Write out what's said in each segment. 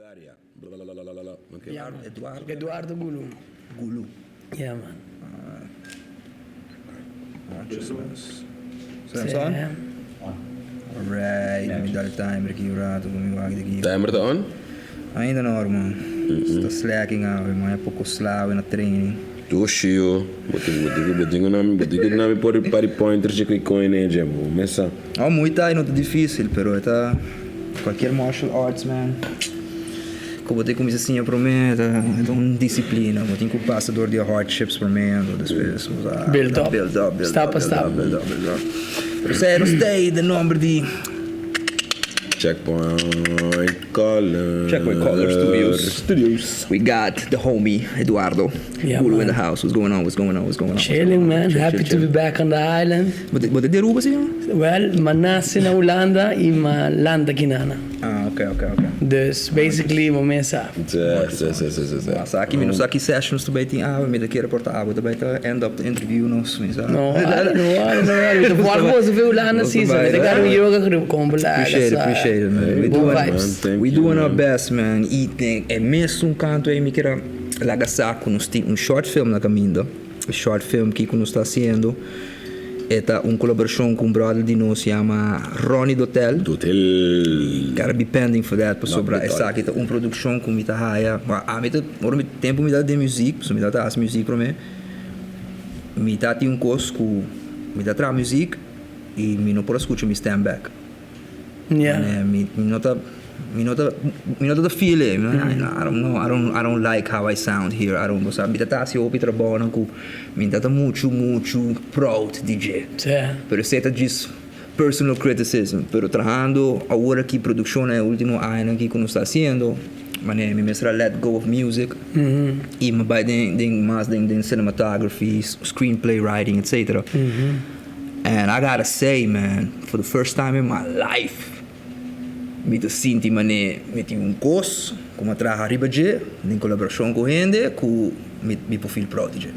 Bulgaria. Blablabla. Okay. Yeah, man. Eduardo. Eduardo Gulu. Gulu. Yeah, man. Samson? Alright, mi dal timer aki un rato pa mi wak di aki. Timer ta on? Ainda no, ruman. Sta slacking awe, man. E poko slawe na training. Dushi yo. Bo tin bo tin bo tin ku na mi bo tin ku na mi por pari pointers ku i coin e dje bo mesa. Oh, Muay Thai no ta dificil, pero e ta cualkier martial arts, man. Cu bo tin cuminsa siña prome, ta ta un disciplina. Bo tin cu pasa door di e hardships prome, anto despues bo ta Build up. build up, build Stap up, pa build stap. up, build up, build up. Pero esei no stay den nomber di. Checkpoint Color. Checkpoint Color Studios. Studios. We got the homie Eduardo Yeah, Gulu in man. the house. What's going on? What's going on? What's going on? What's going Chilling, on? man. Chill, Happy chill, to be chill. back on the island. Bo ta di Aruba, si? Well, m'a nace na Hulanda y m'a lanta akinan. Ah, ok, ok, ok. Dus basically bo mes sa. Si, si, si, si, si, si. Sa aki mi no sa ki session nos ta bay tin awe, mi ta kere por ta awe ta bay ta end up the interview nos, mi sa. No worry, no worry, no worry. Mi ta wak boso fe Hulanda si, so mi ta gara un yoga groep kon belaga Appreciate it, sa. appreciate it, man. We Bon doing, vibes. Thank we you, doing our man. best, man. Y e mesun kanto ey mi kere laga sa cu nos tin un short film na caminda. E short film ki cu nos ta haciendo e ta un colaboracion cu un brother di nos yama Ronnie Dotel. Dotel. Gotta be pending for that pasobra Not Dotel. esaki ta un produccion cu mi ta haya. Ami ta ora mi tempo mi ta den muziek, pasobra mi ta ta haci muziek prome, mi ta tin un cos cu mi ta traha muziek y mi no por a scucha mi stem back. Yeah. Mi no ta mi no ta mi no ta feel it. I don't know, I don't like how I sound here. I don't, mi ta ta hasi hopi trabounan ku mi no ta muchu muchu proud di dje. Pero esei ta djis personal criticism. Pero trahando awor aki produkshon e ultimo añanan aki ku nos ta hasiendo, manera mi mester a let go of music i mi bai den den mas den den cinematography, screenplay writing, etcetera. And I gotta say man, for the first time in my life mi ta sinti mane mi tin un kos ku mi a traha riba dje den kolaborashon ku hende ku mi mi por feel proud di dje.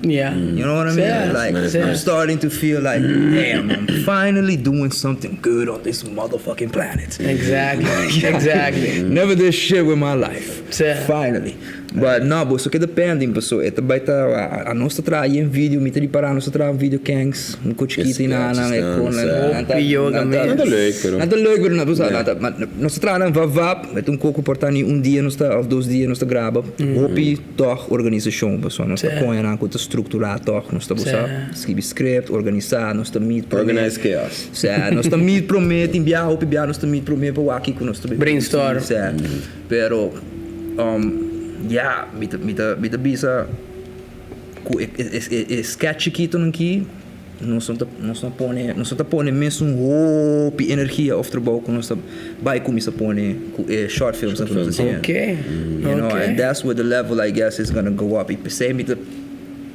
You know what I mean? Like I'm starting to feel like damn I'm finally doing something good on this motherfucking planet. Exactly, exactly. Never did shit with my life. Finally. But no, boso keda pending paso e ta bai ta anos ta traha yen video, mi ta ripará nos ta traha un video kengs, un ko chikito i nan nan e kon nan ta Hopi yoga mes. Nan ta leuk pero. Nan ta leuk pero nan sa nan ta nos ta traha nan vap vap, e ta un koko por ta ni un dia nos ta of dos dia nos ta graba, hopi tòg organisashon paso nos ta koña nan ku ta strukturá tòg, nos ta bo sa skibi script, organisá, nos ta meet promé. Organize chaos. Sa nos ta meet promé, tin biaha hopi biaha nos ta meet promé pa wak kiko nos ta bai Brainstorm. Sa pero. Ya, mi ta, mi ta, mi ta bisa ku e, e, e, e sketch chikitonan aki nos no ta, nos no pone, nos no ta pone mesun hopi energia of trabou ku nos ta bai kuminsá pone ku e short films ku nos ta hasiendo. Oké, You know, and that's where the level I guess is gonna go up. I p'esei mi ta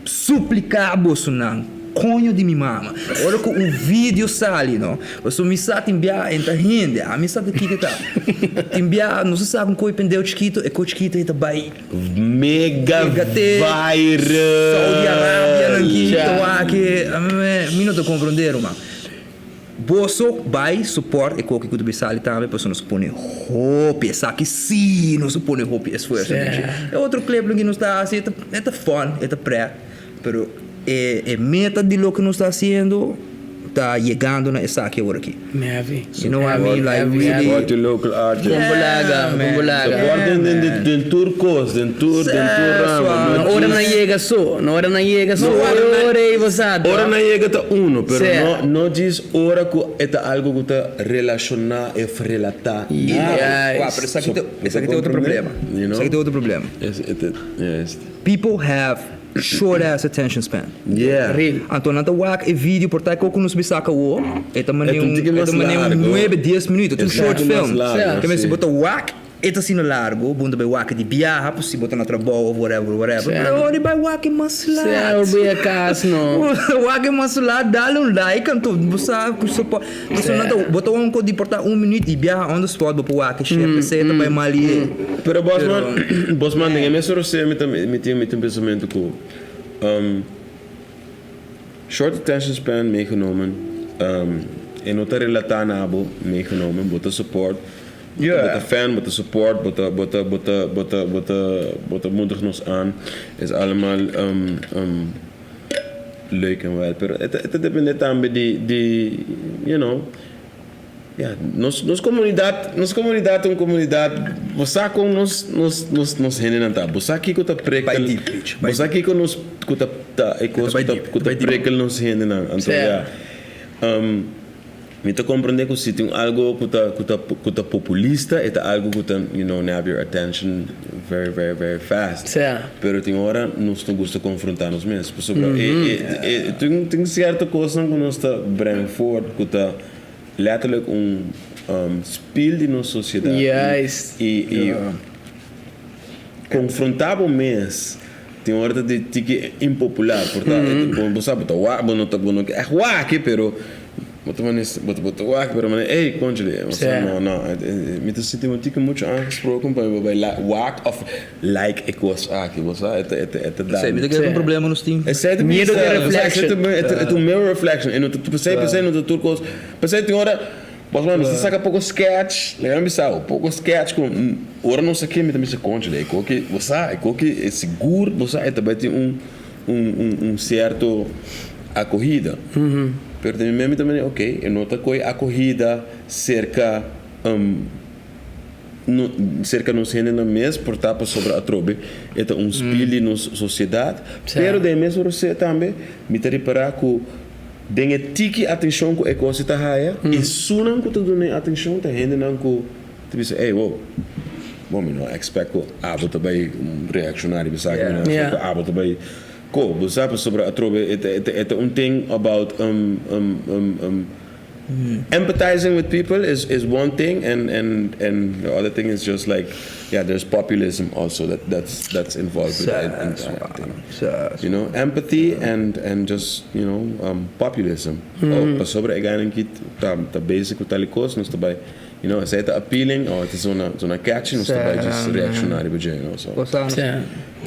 supliká bosonan, koño di mi mama, ora ku un video sali no, Pasobra mi sa tin bia en ta hende, ami sa ta kiko ta. Tin bia nos a sa ku un koi pendeu chikito, e koi chikito ei ta bai Mega yega te viral. Saudi Arabia nan ki ta wak e, mi no ta komprondé ruman. Boso bai support e koki ku ta bai sali tambe pasobra nos a pone hopi esaki si nos a pone hopi esfuerso den dje. E otro clip loke nos ta hasi e ta fun, e ta pret. Pero e e meta di loke nos ta haciendo ta yegando na esaki awor aki. Heavy. You know what I mean? Like really. Support your local artist. Bon bolaga, bon bolaga. Support den den den tur cos, den tur den tur ramo. No ora nan yega so, no ora nan yega so. Ora ei bo sa Ora nan yega ta uno, pero no no djis ora cu e ta algo cu ta relaciona of relata. Yes. Pero esaki ta esaki ta otro problema. Esaki ta otro problema. People have Short ass attention span. Yeah. Real. Anto nan ta wak e video por ta e koko nos bisa awo, e ta mane E ta un un, tiki e mas ta mane un largo. nuebe, dies minuut. E ta un E ta short un tiki mas film. largo, Ke men si si. bo ta wak, e ta asina largo, bo no ta bai wak di biaha, pues si bo ta na trabou of whatever, whatever. Sí. Pero ora di bai wak e mas Sí, laat. ora bo yega kas no. Wak e mas laat, dale un like anto bo sa ku support. Pasobra nan ta, bo ta wak un kos di por ta un minuut i biaha on the spot bo por wak e shit. P'esei e ta bai mal i. Pero Bosman, Bosman, den e mes rosé mi ta mi tin mi tin pensamentu ku short attention span meegenomen e no ta relatá na bo meegenomen, bo ta support. Bo ta fan, bo ta support, bo ta bo ta bo ta bo ta bo ta bo ta moedig nos aan. Is allemaal leuk en wel, pero e ta e ta depende tambe di di you know, ya, nos nos comunidad nos comunidad ta un comunidad, bo sa con nos nos nos nos hendenan ta, bo sa kico ta prikkel, Bai diep, bitch, bo bai sa diep. kico nos cu ta ta e E ta cos bai cu ta diep, e cu ta ta bai diep. prikkel nos hendenan, anto ya. Mi ta comprende cu si tin algo cu ta cu ta cu ta populista e ta algo cu ta you know nab your attention very very very fast. Pero tin ora nos no gusta confronta nos mes pasobra e e e tin tin cierto cosnan cu nos ta breng voort cu ta letterlijk un spiel di nos sociedad y y confronta bo mes tin ora ta di tiki impopular por ta bo sa bo ta wak bo no ta bo no ke ègt wak pero bo ta mane bo ta bo ta wak pero mane ey conchale bo sa no no mi ta sinti un tiki mucho aangesproken pa mi bo bai wak of like e kos aki bo sa e ta e ta e ta Esei mi ta kere un problema nos tin. Esei ta Miedo di reflection. E ta un mirror reflection e no ta pesei pesei no ta tur kos pesei tin ora Bos mano, nos ta saka poko sketch, laga mi bisa bo, poko sketch ku ora nos a kende mi ta bisa konchale e koki, bo sa e koki e sigur bo sa e ta bai tin un un un un sierto akohida. Pero den mi mente mi ta mira ok e no ta kohe akohida serka no serka nos hendenan mes por ta pasobra atrobe e ta un spiel di nos sosiedat, pero den e mes rosé tambe mi ta ripará ku Den e tiki atenshon ku e kos ta haya, esunnan ku ta duna e atenshon ta hendenan ku ta bisa, ey, wow, bon mi no a expect ku abo ta bai reakshoná riba esaki, mi no a expect ku abo ta bai ko. Bo sa pasobra atrobe e ta e ta un ting about empathizing with people is is one thing and and and the other thing is just like yeah there's populism also that that's that's involved with the entire thing. You know, empathy and and just you know populism. Oh, pasobra e gainan ki ta ta bezig ku tal i kos, nos ta bai, you know, esei ta appealing o e ta zona zona catchy, nos ta bai djis reakshoná riba dje, you know, so. Bo sa,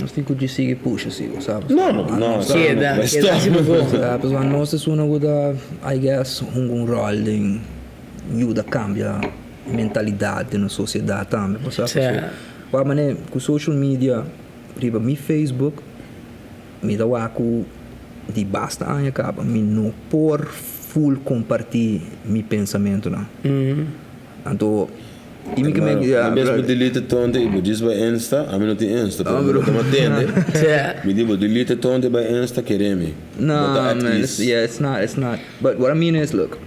nos tin ku djis sigui pusha si, bo sa. No, no, no, Keda, keda si bo for. Pasobra nos esun ku ta, I guess, hunga un ròl den yuda kambia mentalidat den nos sosiedat tambe, bo sa. Wak manera ku social media Riba mi Facebook mi ta wak ku di basta aña kaba mi no por full kompartí mi pensamentunan. Anto i mi ke Hermano, mi bes bo delete tonte i bo djis bai Insta, ami no tin Insta pero mi no ta matende, mi di bo delete tonte bai Insta kere mi, bo ta at ease. Yeah, it's not, it's not, but what I mean is look,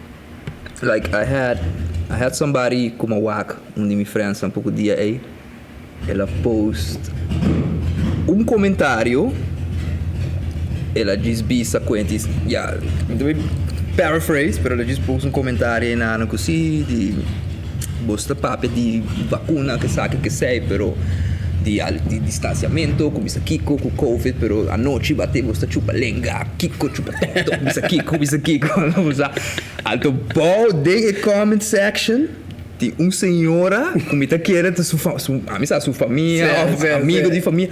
like I had, I had somebody ku mi a wak un di mi friends nan poko dia ei. El a post un comentario, el a djis bisa cuenta y ya, mi ta bay paraphrase, pero el a djis post un comentario eynan cu si di bos ta papia di vacuna kesaki kesey pero di di distanciamento cu bisa kico cu covid pero anochi bate bos ta chupa lenga kico chupa toto bisa kico bisa kico anto bao den e comment section. Tin un señora cu mi ta kere ta su su ami sa su famia of amigo di famia.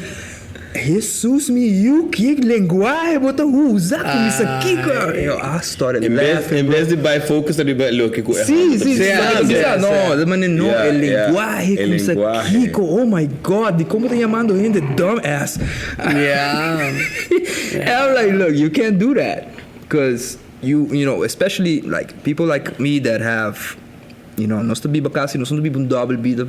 Hesus mi yu ki lenguahe bo ta usa cu mi sa kico. Yo a start laughing. En bes di bay focus riba loke cu e Si si si si no de manera no e lenguahe cu mi sa kico oh my God dicon bo ta yamando hende dumb ass. And I'm like look you can't do that cause you you know especially like people like me that have. You know, nos ta biba casi, nos no ta biba un dobbel bida,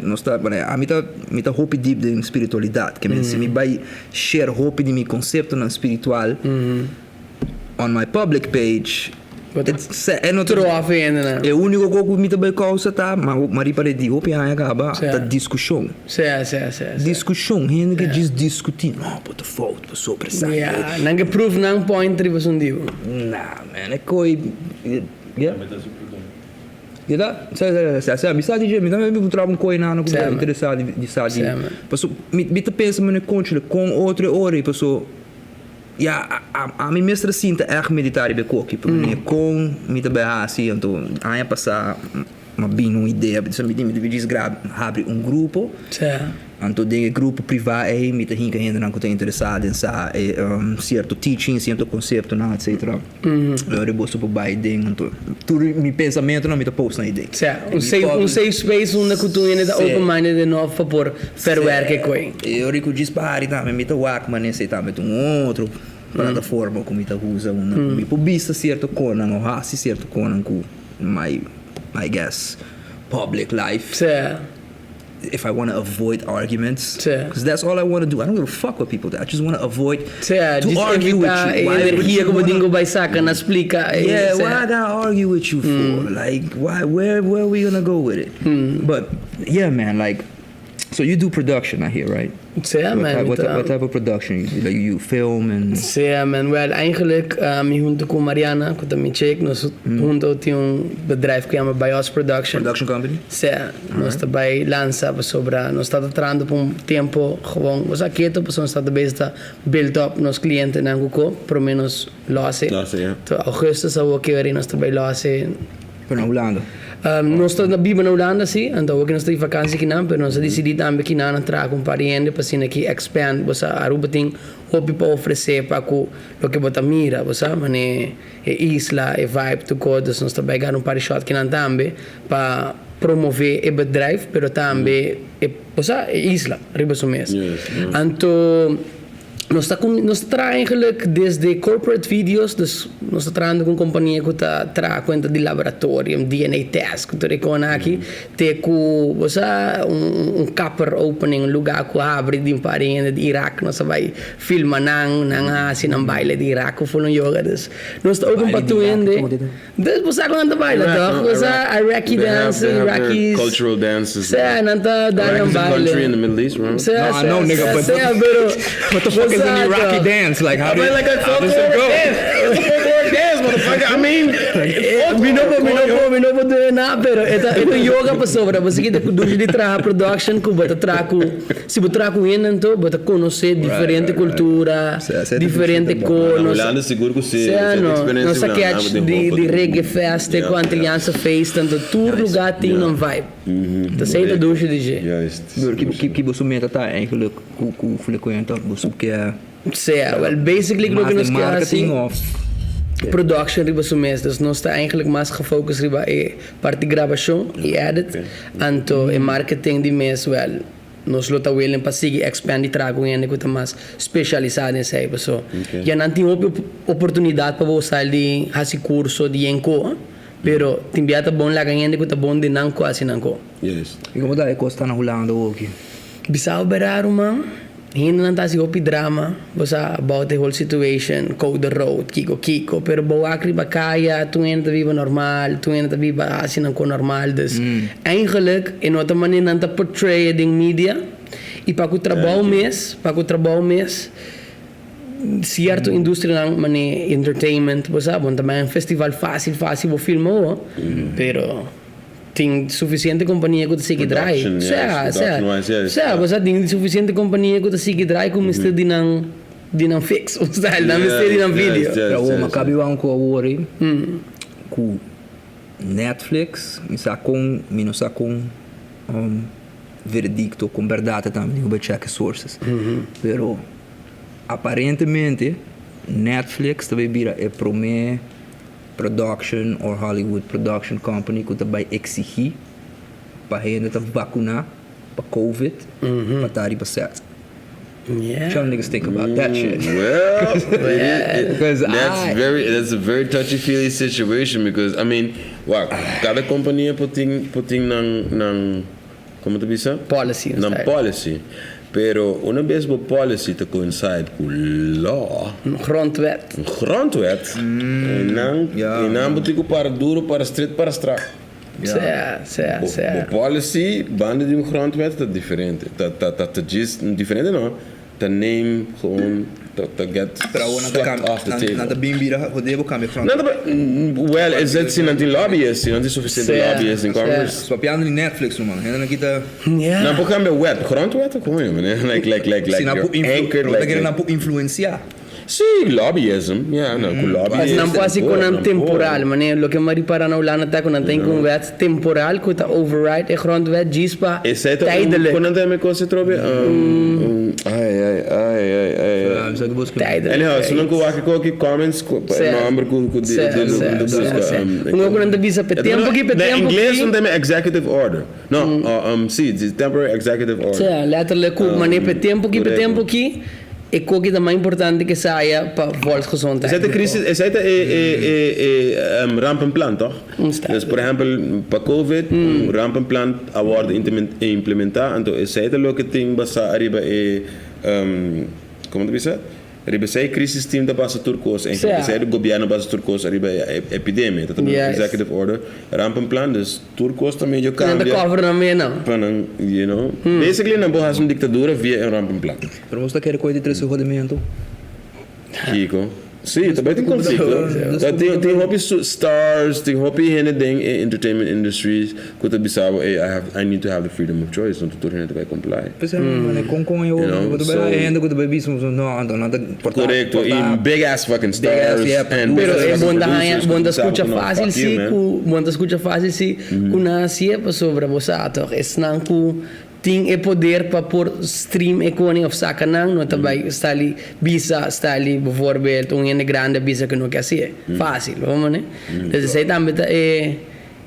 nos ta, ami ta, mi ta hopi diep den spiritualidad, ke men si mi bai share hopi di mi conceptonan spiritual on my public page, e no ta, e unico co cu mi ta bai causa ta, ma riba di hopi aña caba, ta discusion. Discusion, hende ke djis discuti, no, bo ta fout, pasobra esaki. Nan ke prove nan point riba esun dibo. Nah man, e coi. Yeah. Yeta, sa, sa, sa, mi sa di mi tambe mi traba un coi nano ku interessado di, di sa di. Paso mi, mi ta pensa mane conchole con otro e ora i paso ya a, a, a mi mester sinta echt medita riba e koki pa mane con mi ta bai hasi anto aña pasa m'a bini un idea mi di mi djis grab habri un grupo. Anto den e grupo privá ei mi ta hinka hendenan ku ta interesá den sa e sierto teaching, sierto konseptonan etcetera. Ora boso por bai den anto tur mi pensamentonan mi ta post nan ei den. Sea, un safe un safe space unda ku tur hende ta open minded enough pa por verwerk e koe. E ora ku djis pari tambe mi ta wak manera esei tambe ta un otro plataforma ku mi ta usa unda ku mi por bisa sierto konan o hasi sierto konan ku my I guess public life. Sea. If I wanna avoid arguments, Sí. cause that's all I wanna do, I don't give a fuck what people think, I just wanna avoid Sea, to djis argue with evita you, e why would energia you ku bo wanna tin ku bai saka na splika e, Yeah, sea. why I gotta argue with you for? Like, why, where, where we gonna go with it? But, yeah man, like, so you do production I hear, right? Sea, What man, type, mi what, ta. what type of production you do? Like, you film and. Sea, man, well, eigenlijk mi hunto ku Mariana, ku ta mi chick, nos hunto tin un bedrijf ku yama Bios Production. Production company? Sea, nos ta bai lansa pasobra nos ta ta trahando pa un tempo gewoon, bo sa keto pasobra nos ta ta bezig ta build up nos clientenan ku ko, prome nos lose. Lose, ya. To augustus awor ke ora nos ta bai lose. Pero na Hulanda? Nos ta biba na Hulanda si, anto awor ke nos ta di vakansi kinan, pero nos a disidí tambe kinan a traha ku un par di hende pa asina ki expand, bo sa Aruba tin hopi pa ofresé pa ku loke bo ta mira, bo sa, manera e isla, e vibe, tur kos, dus nos ta bai gana un par di shot kinan tambe pa promové e bedrijf, pero tambe e, bo sa, e isla riba su mes. Anto. Nos ta nos ta traha eigenlijk desde corporate videos, dus nos ta trahando ku un kompania ku ta traha kuenta di laboratorium, DNA test ku tur e kon aki, te ku bo sa un un kapper opening, un luga ku habri di un par di hende di Irak, nos a bai filma nan, nan a hasi nan baile di Irak ku fulun yoga, dus nos ta open pa tur hende. Dus bo sa ku nan ta baila toch? Bo sa Iraqi dance, Iraqis. Cultural dances. Sea, nan ta dal nan baile. Iraq is a country in the Middle East, right? Sea, No, I know, nigga, but sea, pero what the fuck is an Iraqi dance? Like, how do you, like a how does it go? It's a folklore dance, motherfucker. I mean, Mi no por, mi no por, mi no por doe nada, pero e ta, e ta yoga pasobra. Bo sigui ta dushi di traha production ku bo ta traha ku, si bo traha ku hende anto bo ta konosé diferente cultura, diferente ko, Na nos. Hulanda sigur ku si, Sea si no, experiencia nos a Hulanda catch den di hopi di reggae fest te ku Antilliaanse feest anto tur lugar tin nan vibe. Esei ta dushi di dje. Juist. Pero ki ki ki boso meta ta eigenlijk ku ku frecuenta boso ke Sea, well basically mas loke den nos ke hasi marketing of production riba su mes, dus nos ta eigenlijk mas gefocus riba e parti grabashon i edit, anto e marketing di mes well Nos lo ta willing pa sigui expand di traha ku hende ku ta mas specialisá den esei paso ya nan tin hopi oportunidat pa bo sal di hasi kurso di yen ko pero tin bia ta bon laga hende ku ta bon den nan ko hasi nan ko. Yes. I komo ta e kos ta na Hulanda oki? Bisao bera ruman, hendenan ta hasi hopi drama bo sa about the whole situation, code the road, kiko kiko, pero bo wak riba kaya tur hende ta biba normal, tur hende ta biba hasi nan ko normal dus Eigenlijk e no ta manera nan ta portray e den media y pa cu trabou mes, pa cu trabou mes cierto industrianan mane entertainment bo sa bo no ta bay un festival facil facil bo filma awo pero tin suficiente compania cu ta sigui draai Production, yes, sea sea production wise, yes. sea bo sa tin suficiente compania cu ta sigui draai cu mester di nan di nan fix o style nan mester di nan video. Yes, yes, Pero awor yes. mi a cabi wan cu awor ei cu Netflix, mi sa kon, mi no sa kon veredicto, kon berdad e ta, mi tin ku bai check e sources. Pero aparentemente Netflix ta bai bira e prome production or Hollywood production company ku ta bai exigi pa hende ta vacuna pa covid pa ta riba set. Yeah. Y'all niggas think about that shit. Well, it, Because that's very that's a very touchy feely situation because I mean, wak, kada kompania por tin por tin nan nan komo ta bisa? Policy, Nan style. policy. Pero una bes bo policy ta coincide ku law, Grondwet. grondwet, en nan Ja. en nan bo tin ku para duro, para stret, para strak. Sea, sea, Bo, sea. bo policy banda di un grondwet ta diferente. Ta, ta, ta, ta djis, diferente no, ta neem gewoon, ta, ta get Pero awor nan ta swept cambia, off the nan, table. nan ta bin bira jodé bo cambia Nan ta grondwet. ba- well, is dat si nan tin lobbyists, si nan tin suficiente Sea, lobbyists in sea. Congress. Papiando di Netflix ruman, hende nan kita Yeah. Nan por cambia wet, grondwet? Como yo, meneer? Like, like, like, like, si nan you're por influ, anchored, pero like, nan por influencia. Sí, lobbyism, ja, no, ku lobbyism. Nan por hasi konan temporal, manera loke mi a ripara na Hulanda ta ku nan tin ku un wet temporal ku ta override e grondwet djis pa Esei ta un, tijdelijk. kon nan ta yama e kos atrobe? Un, ai, ai, ai, ai, ai, ai. Tijdelijk. Anyhow, si nan ku wak e koki, comments ku pa e nomber ku ku di di di ku ta buska. Un ku nan ta bisa p'e tempu aki, p'e Na tempu ingles aki. nan ta yama executive order. No, si, temporary executive order. Sí, letterlijk ku manera p'e tempu aki, p'e tempu aki. E koki ta mas importante ke saya pa volksgezondheid. Esei ta crisis, esei ta e e e e rampenplan toch? Dus por ehempel pa covid un rampenplan a wordo implementa anto esei ta loke tin basa ariba e como ta bisa riba esei crisis team ta basa tur cos eigenlijk esei ta gobierno basa tur cos ariba e epidemia ta un executive order rampenplan dus tur cos ta medio Nan ta cambia cover nan mena. pa nan you know basically nan por haci un dictadura via e rampenplan. Pero nos ta kere koe di trese hodimentu. Kiko? Sí, ta bai tin konflikto. Ta tin tin hopi stars, tin hopi hende den e entertainment industry ku ta bisa bo, ey, I have, I need to have the freedom of choice, no ta tur hende ta bai comply. P'esei mi kon kon e You know, bo ta bai so haña hende ku ta bai bisa bo no, anto nan ta porta Korekto, i porta big ass fucking big ass stars yeah and Pero big e ass bon fucking ta haña, producers ku bon ta ta bisa bo skucha ku no, fásil fuck you sí man. ku, bon ta skucha fásil sí ku nan hasié pasobra bo sa tòg esnan ku Tin e poder pa por stream e koning of saka nan, no ta bai stali bisa stali bijvoorbeeld un hende grandi a bisa ku no ke hasié. Fácil, bo mane? Dus esei tambe ta e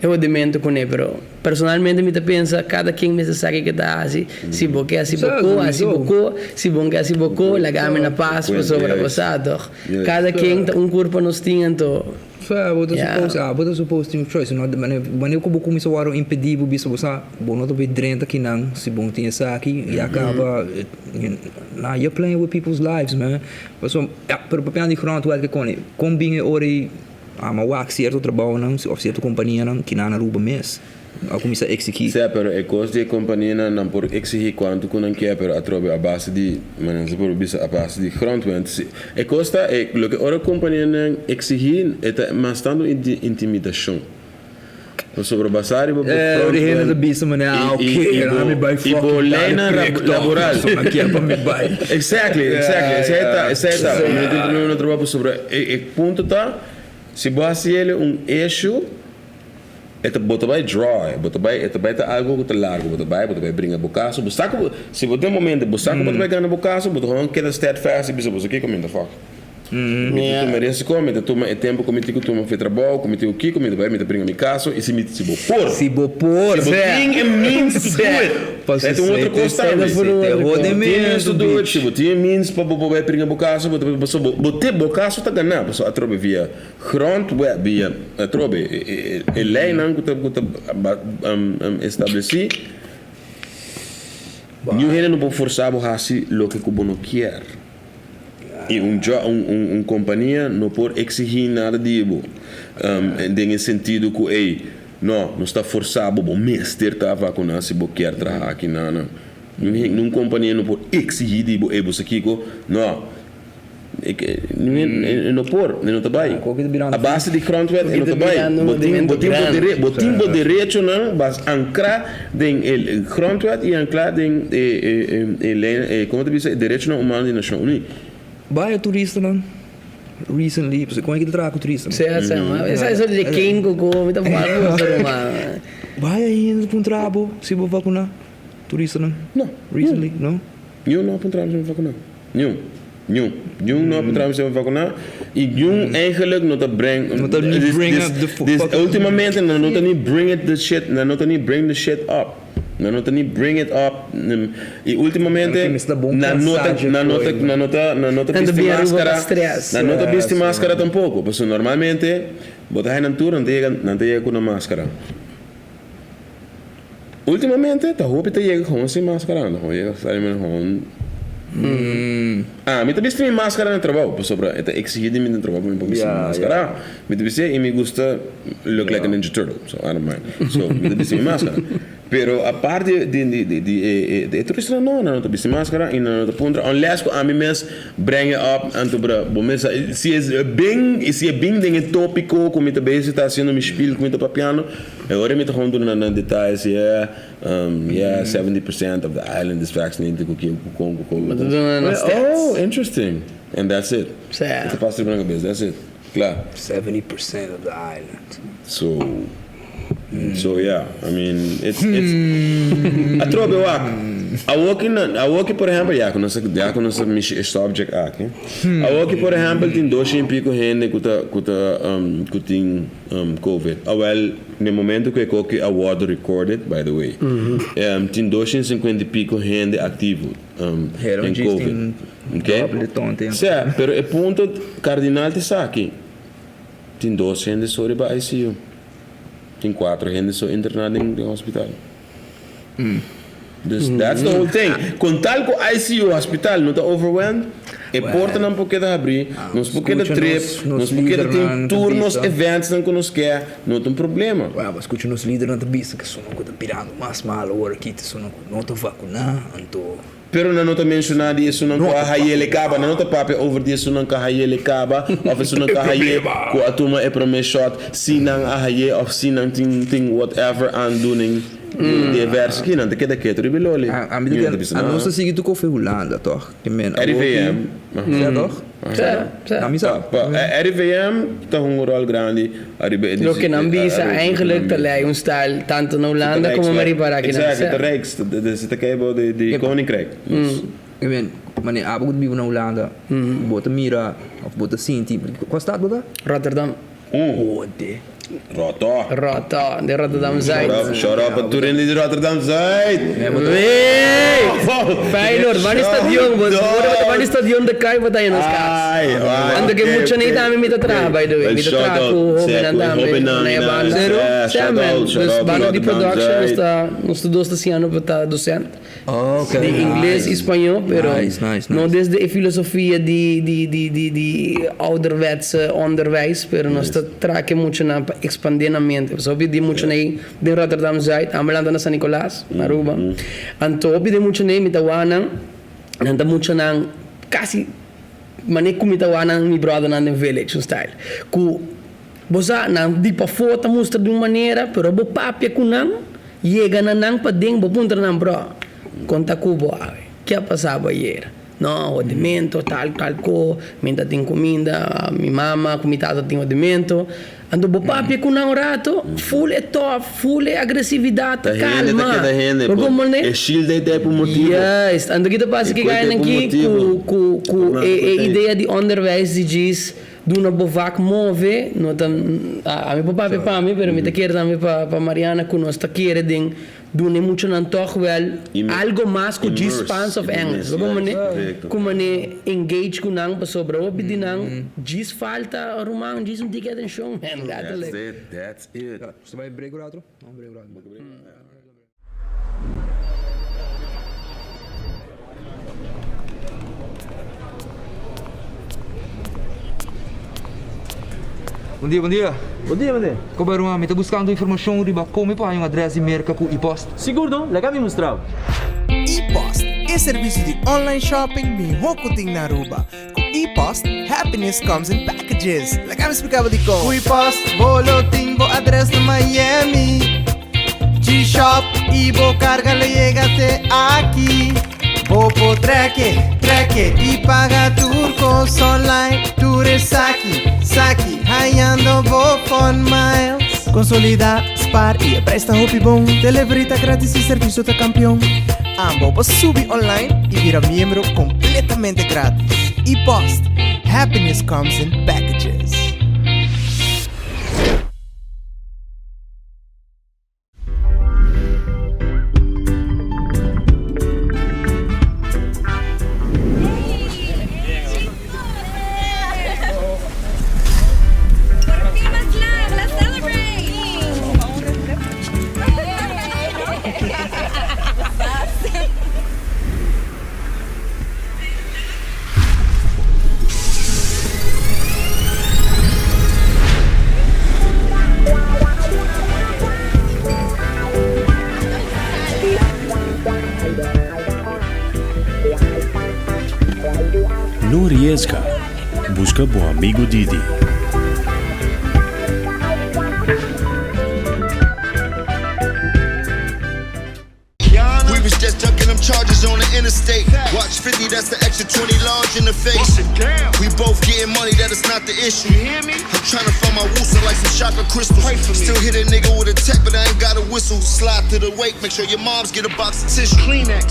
e hodimento kuné, pero personalmente mi ta pensa kada ken mester sa kiko ta hasi, si bo ke hasi bo ko, hasi bo ko, si bo no ke hasi bo ko, laga mi na pas pasobra bo sa tòg. Kada ken ta un kurpa nos tin anto. Sa, bo ta supose, ah, bo ta supose tin un choice, no? Wanneer ku bo kuminsá wòrdu impedí, bo bisa bo sa, bo no ta bay drenta kinan si bo no tin esaki, i a kaba, nah, you're playing with people's lives, man. Pasobra, ya, pero papiando di grondwet ke koni, kon bin e ora ei, ama wak sierto trabounan òf sierto kompanianan kinan na Aruba mes a kuminsá eksigí. Sea, pero e kos di e kompanianan, nan por eksigí kuantu ku nan kier, pero atrobe a base di, manera nan por bisa, a base di grondwet. Si, e kos ta, e loke ora kompanianan eksigí, e ta mas tantu intimidashon. Pasobra basá riba bo Eh, ora e hende ta grondwet bisa manera, ah, i, oké, i, i laat mi bo, bai i bo fucking dale leinan prik toch, laboral. pasobra nan kier pa mi bai. Exactly, exactly. Esei ta, esei ta. Mi no tin problema na trabou pasobra e, e punto ta, si bo hasi el un issue, E ta, bo ta bai draw e, bo ta bai, e ta bai ta algo ku ta largu, bo ta bai, bo ta bai bringa bo kaso, bo sa ku bo, si bo tin un momento bo sa ku bo ta bai gana bo kaso, bo ta gewoon keda steadfast i bisa bo sa kiko mi ta fuck. Mi ta tuma risiko, mi ta tuma e tempu ku mi tin ku tuma for e trabou, ku mi tin ku kiko, mi ta bai, mi ta bringa mi kaso i si mi, si bo por, Si bo por. si bo tin e means to do it, Pasobra e ta un otro kos tambe. Esei ta Bo tin e means to do it, si bo tin e means pa bo por bai bringa bo kaso, bo ta, pasobra bo, bo te, bo kaso ta gana, pasobra atrobe via. Grondwet via atrobe e leynan cu ta cu ta estableci, niun hende no por forsa bo haci loke cu bo no kier. Y un un compania no por exigi nada di bo den e sentido cu ey no nos ta forsa bo, bo mester ta vacuna si bo kier traha aki na. Niun compania no por exigi di bo ey bo sa kico, no. E no por, e no ta bai. A base di grondwet e no ta bai. Bo tin bo tin bo dere bo tin bo derechonan bas ankrá den e grondwet i ankrá den e e e lei e komo ta bisa e derechonan humano di Nashon Uní. Bai e turistanan recently, pasobra kon e ki ta traha ku turistanan? Sea sea ma esa eso di ken ku ku mi ta wak ku ruman. Bai ainda puntra bo si bo vakuná turistanan? No. Recently, no? Niun no a puntra bo si bo vakuná. Niun. Niun. Niun no a puntra mi si mi vakuná. I niun eigenlijk no ta bring. No ta ni bring up the fucking. Ultimamente nan no ta ni bring it the shit, nan no ta ni bring the shit up. Nan no ta ni bring it up. I ultimamente nan no ta, nan no ta, nan no ta, nan no ta bisti maskara. Nan no ta bisti maskara tampoco. Pasobra normalmente bo ta haña nan tur nan ta yega, nan ta yega ku nan maskara. Ultimamente ta hopi ta yega gewoon sin maskara, nan gewoon yega sali men gewoon Ah, mi ta bisti mi maskara na trabou, pasobra e ta exigi di mi na trabou pa mi por bisti mi maskara. Mi ta bisti i mi gusta look like a ninja turtle, so I don't mind. So mi ta bisti mi maskara. Pero apart di di di di e e turistanan no, nan no ta bisti maskara i nan no ta puntra unless ku ami mes bring it up anto bra bo mes sa si e bin si e bin den e topiko ku mi ta bezig ta hasiendo mi spiel ku mi ta papiando. E ora mi ta gewoon duna nan detalles, yeah, yeah, 70% of the island is vaccinated, ku kin, ku kon, ku kon, ku kon. Bo ta duna nan stats. Oh, interesting. And that's it. Sí. E ta pasa riba nan kabes, that's it. Kla. 70% of the island. So, so yeah, I mean, it's, it's, atrobe wak, awoki nan, awoki por ehempel, ya ku nos a, ya ku nos a mishi e subject aki, awoki por ehempel tin dos i pico hende ku ta, ku ta, ku tin covid. Awel, na e momento ku e koki a wòrdu recorded, by the way, tin dos i sinkuenta i pico hende aktivo den covid. Ok? Sea, pero e punto kardinal ta esaki, tin dos hende so riba ICU, tin kuatro hende so interná den hospital. Dus that's the whole thing. Kon tal ku ICU hospital no ta overwhelmed, e portanan por keda habrí, nos por keda trip, nos por keda tin tur nos eventsnan ku nos ke, no ta un problema. Well, bo skucha nos lidernan ta bisa ku esunnan ku ta birando mas malo ora aki ta esunnan ku no ta vakuná, anto. Pero nan no ta menshoná di esunnan ku a hayele kaba. Nan no ta papia over di esunnan ku a hayele kaba òf esunnan ku a haye ku a tuma e promé shòt, si nan a haye òf si nan tin tin whatever aandoening di e vèrs aki. Nan ta keda ketu riba e loli. A mi ta kere, anos ta sigui tur kofe Hulanda tòg? Ke men awor ki. RIVM. Sa tòg? Sa, sa. A mi sa. Pa RIVM ta hunga un ròl grandi ariba e. Loke nan bisa eigenlijk ta lei un style tanto na Hulanda como mi ripara aki nan. Exacto, ta Rijks, ta ta kai bo di Koninkrijk. I mean, mane abo ku ta biba na Hulanda, bo ta mira of bo ta sinti, kua stad bo ta? Rotterdam. Hode. Roto. Roto, de Rotterdam Zuid. Shout out pa tur hende di Rotterdam Zuid. Wey! Feyenoord, ban di stadion, bo ban di stadion de Kuip bo ta haya nos kas. Anto ke mucha nei tambe mi ta traha by the way, mi ta traha ku hobennan tambe na e banda. Sea man, dus banda di production nos ta, nos tur dos ta siñando pa ta docent. Di ingles y spañó, pero no desde e filosofia di di di di di ouderwetse onderwijs, pero nos ta traha ke muchanan pa expande nan mente. Pasobra hopi di muchanan ei den Rotterdam Zuid, amo lanta na San Nicolas, na Aruba. Anto hopi di muchanan ei mi ta wak nan, nan ta muchanan casi mane ku mi ta wak nan mi brothernan den village un style. Ku Bo sa, nan di pafó ta mustra di un manera, pero bo papia ku nan, yega na nan paden, bo puntra nan, Bro, kon ta ku bo awe? Ke a pasa bo ayer? No, hodimento, tal, tal ko, mi ta tin kuminda, mi mama ku mi tata tin hodimento. Anto bo papia ku nan un rato, ful e tòf, ful e agresividat ta Ta hende ta kalma. keda hende, Bo por komprende? e shield ei ta e pa un motibu. Juist, anto ki ta pasa E ki koi ta e gainan pa un ki ku motibu. ku ku Tornado e koi e ta ei. idea di onderwijs di djis Duna bo vak move, no ta, ami por papia pa mi, pero mi ta kere tambe pa pa Mariana ku nos ta kere den duna e muchanan tòg wèl algo mas ku djis Spaans òf Engels. Bo mane ku mane engage ku nan pasobra hopi di nan djis falta ruman djis un tiki atenshon man, letterlijk. That's it, that's it. Nos ta bai break un rato? Nos break un rato. Bon dia, bon dia. Bon dia, mende. Koba ruman, mi ta buskando informashon riba kon mi por haña un adrès di merka ku e-post. Sigur no, laga mi mustra bo. E-post, e servisio di online shopping mihó ku tin na Aruba. Ku e-post, happiness comes in packages. Laga mi splika bo dikon. Ku e-post, bo lo tin bo adrès na Miami. G-Shop y bo carga lo yega te aki. Bo por treke, treke y paga tur cos online. Tur esaki, saki, hayando bo fun miles. Consolida, spaar y e prijs ta hopi bon. Delivery ta gratis y servicio ta campeon. Ambo bo subi online y bira miembro completamente gratis. E-Post, happiness comes in packages. No riesga, busca bo amigo Didi. interstate. Watch 50, that's the extra 20 large in the face. We both getting money, that is not the issue. You hear me? I'm trying to find my woosa like some chakra crystals. Still hit a nigga with a tech, but I ain't got a whistle. Slide to the wake, make sure your moms get a box of tissue. Kleenex.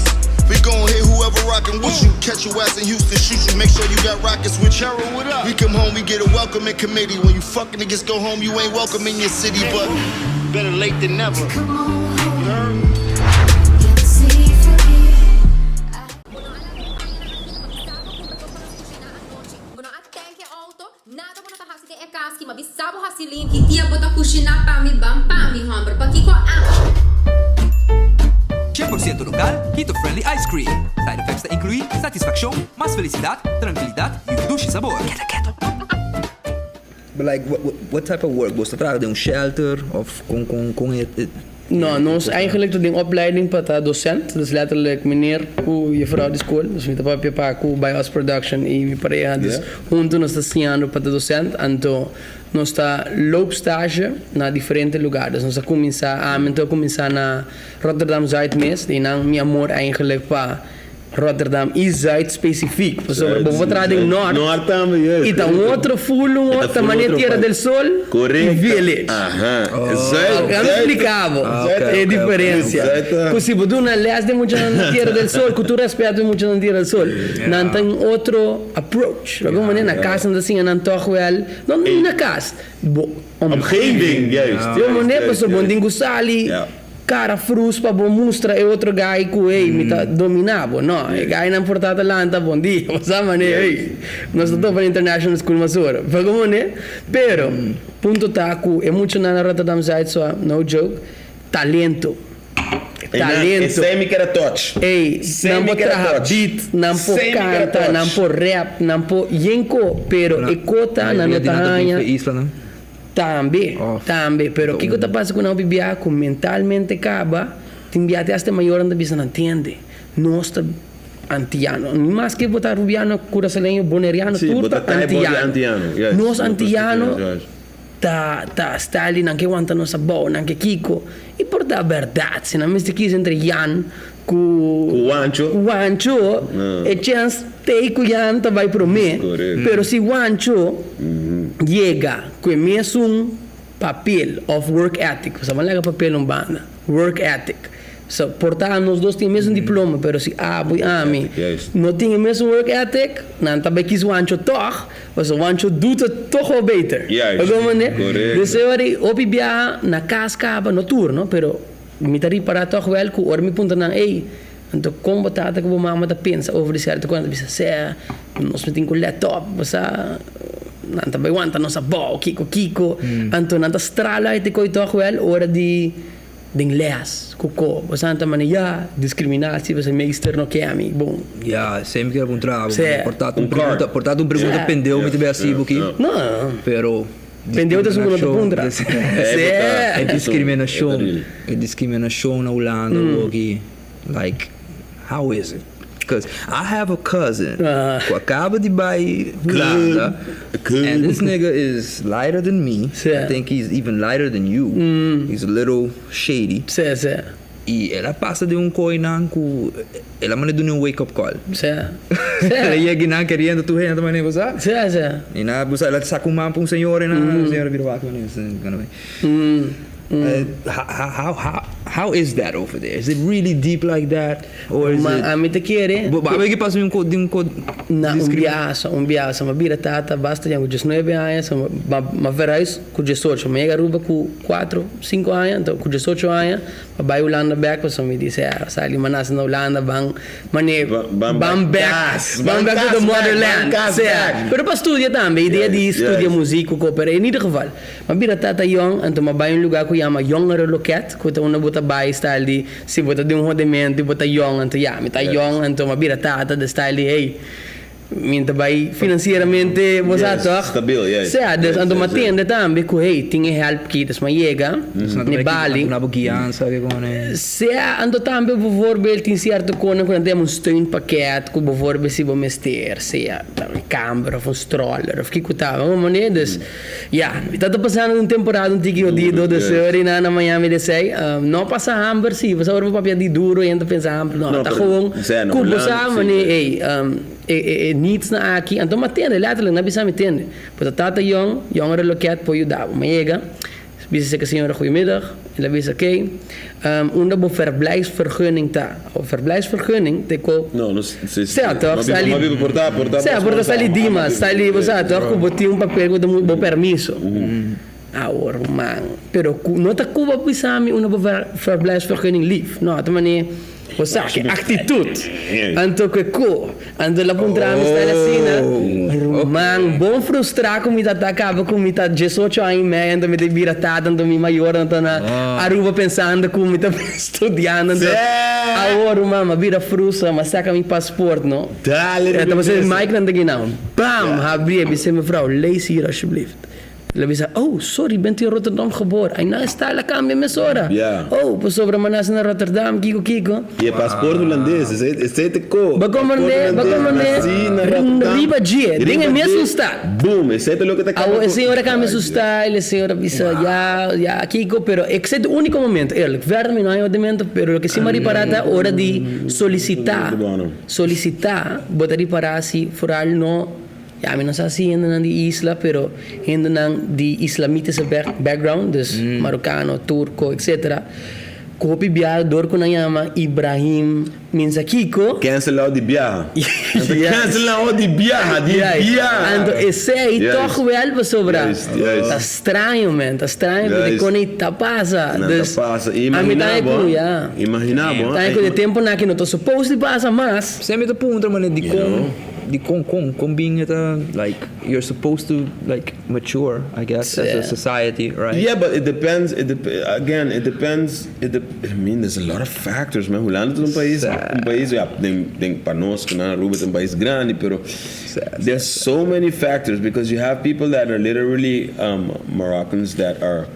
We gon' hit whoever rockin' with you. Catch your ass in Houston, shoot you. Make sure you got rockets with you. We come home, we get a welcoming committee. When you fucking niggas go home, you ain't welcome in your city, but better late than never. You heard? Bo no a tank e auto, nada bo no ta hasi den e cas ki, ma bisa bo hasi limpi. Ki dia bo ta cushiná pa mi? Ban pa mi, homber. Pakico a. 100% local, Keto Friendly Ice Cream. Side effects ta inclui satisfaccion, mas felicidad, trankilidad y un dushi sabor. Keda keto! But like what what type of work? Bo ta traha den un shelter of con con con e. No, nos eigenlijk ta den opleiding pa ta docent, dus letterlijk meneer cu juffrouw di school, dus mi ta papia pa cu By Us Production y mi pareha, dus hunto nos ta siñando pa ta docent, anto nos ta loop stage na diferente lugar, dus nos a cuminsa, ami anto a cuminsa na Rotterdam Zuid mes, di nan mi amor eigenlijk pa Rotterdam y Zuid specifiek, pasobra bo por traha den Noord, Noord tambe, yes. y ta un otro full, un E ta otro full manera otro Tierra vibe. del Sol y Correcto. Village. Aha. Zuid, Ok, mi Zuid. explica bo Ah, ok, e ok, ok. diferencia. Zuid ta- Cu si bo duna les den muchanan na Tierra del Sol, cu tur respeto e muchanan Tierra del Sol, nan ta un otro approach. Di algun manera na cas nan ta siña nan toch wel, no ni na cas, bo Omgeving, juist. Di un manera Juist, pasobra bo juist. tin cu sali Ja. Cara frus pa bo mustra e otro guy cu ey mi ta domina bo. No, e guynan por ta ta lanta bon dia, bo sa mane ey nos ta topa na international school mas ora. Pa como ne? Pero punto ta cu e muchanan na Rotterdam Zuid so no joke, talento. Eynan, Talento. esey mi keda touch. Ey, Esey nan mi por keda traha touch. beat, nan por Esey mi keda canta, touch. nan por rap, nan por yenco, pero e cota nan no ta haña. Tambe, tambe, pero kiko ta pasa ku nan hopi bia ku mentalmente kaba, tin bia te hasta e mayornan ta bisa nan tende, nos ta antiano, ni maske bo ta rubiano, kurasaleño, boneriano, Sí, tur bo ta ta kai bos di antiano. antiano, juist. Nos Bo ta antiano juist. ta ta style di nan ke wanta nos abou, nan ke kiko, i por ta bèrdat, si nan mester kis entre Jan ku Ku Wancho. ku Wancho, e chèns t'ei ku Jan ta bai promé, Correcto. pero si Wancho yega ku e mesun papel òf work ethic, pasobra bo a laga papel un banda, work ethic, so por ta nos dos tin e mesun diploma, pero si abo i ami Juist. no tin e mesun work ethic, nan ta bai kis Wancho tòg, pasobra Wancho doet het toch wel beter. Juist. Bo komprendé? Correcto. Dus e ora ei hopi biaha na kas kaba, no tur no, pero Mi ta ripará tòg wèl ku ora mi puntra nan, Ey, anto kon bo tata ku bo mama ta pensa over di sèrto kos? Nan ta bisa, Sè, nos no tin ku lèt òp, bo sa, nan ta bai wanta nos abou, kiko kiko. Anto nan ta strala uit e koi tòg wèl ora di den lès ku ko. Bo sa, nan ta manda, Ya, diskriminatie, bo sa, meester no ke mi. Bon. Ya, semper kier puntra bo, Sè. por ta un pregunta, por ta un pregunta pendeu mi ta bay hasi bo aki. No. Pero. Pendeu ta esun ku no ta puntra. E discriminacion, e discriminacion na Hulanda awoki, like, how is it? Because I have a cousin ku a kaba di bai Hulanda and this nigga is lighter than me, I think he's even lighter than you, he's a little shady. I el a pasa den un koinan ku el a manda duna un wake up call. Sí. El a yega i nan keriendo tur hende manera bo sa. Sí, sí. I nan bo sa el a saka un man pa un señora i nan señora bira wak manera gana bai. How how how is that over there? Is it really deep like that or is Ma it ami ta kere. Bo a wiki pasa di un ko di un ko Na un biaha un biaha mi a bira tata basta ya ku diesnuebe aña so mi a verhuis ku diesocho mi a yega Aruba ku kuatro sinku aña anto ku diesocho aña Pa bai Hulanda bek pasobra mi di sea sali mi a nase na Hulanda ban mane ban bek ban bek to the motherland sea pero pa studia tambe idea di studia muziek ku ko pero in ieder geval mi a bira tata yong anto mi a bai un lugar ku yama jongeren loket ku ta unda bo ta bai style di si bo ta den un hodemento i bo ta yong anto ya mi ta yong anto mi a bira tata de style di hey. Mi ta bai financieramente, bo sa toch? Stabiel, juist. Sea, dus anto m'a tende tambe cu hey, tin e help ki, dus m'a yega n'e bali. Duna bo guiansa ke con e. Sea, anto tambe bijvoorbeeld tin cierto conan cu nan ta yama un steunpakket cu bijvoorbeeld si bo mester, sea un camber of un stroller of kico ta, bo mane? Dus, ya, mi ta ta pasando un temporada un tiki hodido, dus sorry na na Miami desei. No pasa hamber si, pasobra ora bo papia di duro hende ta pensa hamber, no, ta gewoon cu bo sa mane, hey, E e e needs nan aki, anto m'a tende, letterlijk, nan bisa mi tende. Bo ta tata yong, jongere loket por yuda bo. M'a yega, bisa seka señora goeiemiddag, el a bisa oké, unda bo verblijfsvergunning ta? Bo verblijfsvergunning ta e ko. No, no si, si. Sea toch, M'a biba, m'a biba por ta, por ta. Sea, por ta sali Dimas, sali, bo sa toch, ku bo tin un papel ku ta bo permiso. Awor, man, pero ku no ta ku bo bisa mi unda bo verblijfsvergunning lief. No, ta manera. Bo sa ki actitud. Anto cu e cu. Anto el a puntra mi style asina. Ruman, bon frustra cu mi ta ta caba cu mi ta diesocho aña y medio anto mi ta bira tata anto mi mayornan ta na Aruba pensando cu mi ta studiando anto awor ruman mi a bira frustra mi a saca mi paspoort no. Dale Ta pasobra Mike nan ta gina. Bam! Habri e bisa mevrouw lees hier alsjeblieft. El a bisa, Oh, sorry, bent u in Rotterdam geboren? Ai, nan style a cambia mesora. Ja. Oh, pasobra mi a nace na Rotterdam, kiko, kiko. Y e paspoort hulandes, esey, esey te ko. Bo comprende, bo comprende. Naci na Rotterdam. Riba dje, den e Riba mesun dje. stad. Boom, esey ta loke ta cambia. Awo, e señora cambia su style, e señora bisa, ya, ya, kiko, pero esey ta e unico momento, eerlijk. Verder mi no haña otro momento, pero loke si mi a ripara ta ora di solicita, solicita, bo ta ripara si vooral no. Ya mi no sa si hendenan di isla pero hendenan di islamitische background, dus marokano, turko etc. Ku hopi biaha dor ku nan yama Ibrahim minsa kiko. Cancel out di biaha. Nan ta cancel out di biaha, di biaha. Anto esei tòg wèl pasobra ta straño men, ta straño ku dikon ei ta pasa. Nan ta pasa. Ami ta Imagina bo, imagina bo. Ta ku de temponan aki no ta supposed di pasa mas. Semper ta puntra manera dikon. Di con con con bin e ta like you're supposed to like mature I guess as a society right. Yeah but it depends it again it depends it de I mean there's a lot of factors man Hulanda ta un pais un pais ya den den pa nos cu nan Aruba ta un pais grandi pero there's so many factors because you have people that are literally Moroccans that are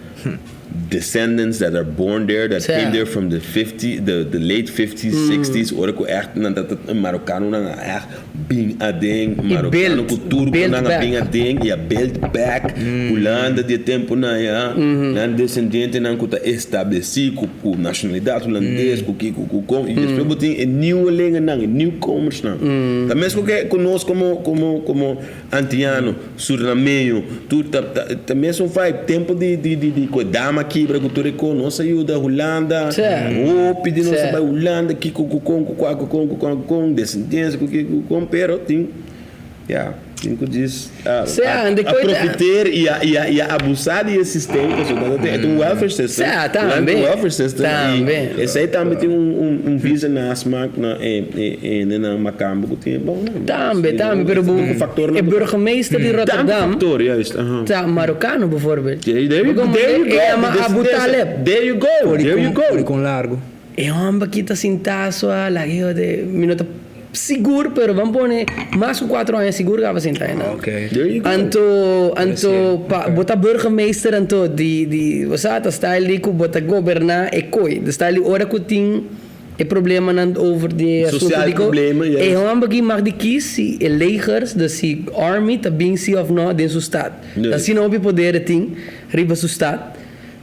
Descendants that are born there, that came there from the fifty, the the late fifties, sixties, ora ku ègt nan ta ta Marokanonan a ègt bin aden, Marokano ku Turkonan a bin aden i a build back Hulanda di e tempunan ya, nan desendientenan ku ta establesí ku ku nashonalidat hulandes, ku kiko ku kon, i despues bo tin e nieuwelingennan, e nieuwkomersnan. Ta mes ku ke ku nos komo komo komo. Antiano, Surinameño, tur ta ta ta mesun vibe. Tempo di di di di ku e dama kibra ku tur e ko nos a yuda Hulanda, hopi di nos a bai Hulanda kiko ku kon ku kua ku kon ku kua ku kon, desendiensia ku kiko ku kon, pero tin ya tin ku djis a a profiteer i a i a i a abusa di e sistema pasobra ta e ta un welfare system, Hulanda ta un welfare system i esei tambe tin un un un visa na smaak na e e e hendenan makambo ku tin e bon nan. Tambe, tambe, pero bo e burgemeester di Rotterdam ta Marokano bijvoorbeeld. There you go, E yama Abu Taleb. There you go, there you go. Por di con largo. E homber aki ta sinta so a laga e hode, mi no ta sigur pero ban pone mas ku cuatro aña sigur kaba sinta einan. There you go. Anto, anto pa bo ta burgemeester anto di di bo sa ta style di ku bo ta goberna e kooi, de style di ora ku tin E problemanan over di e asunto Social di ko problema, e yes. homber aki mag di kies si e legers, dus si army ta bin si of no den su stad. Yes. Asina hopi poder e tin riba su stad.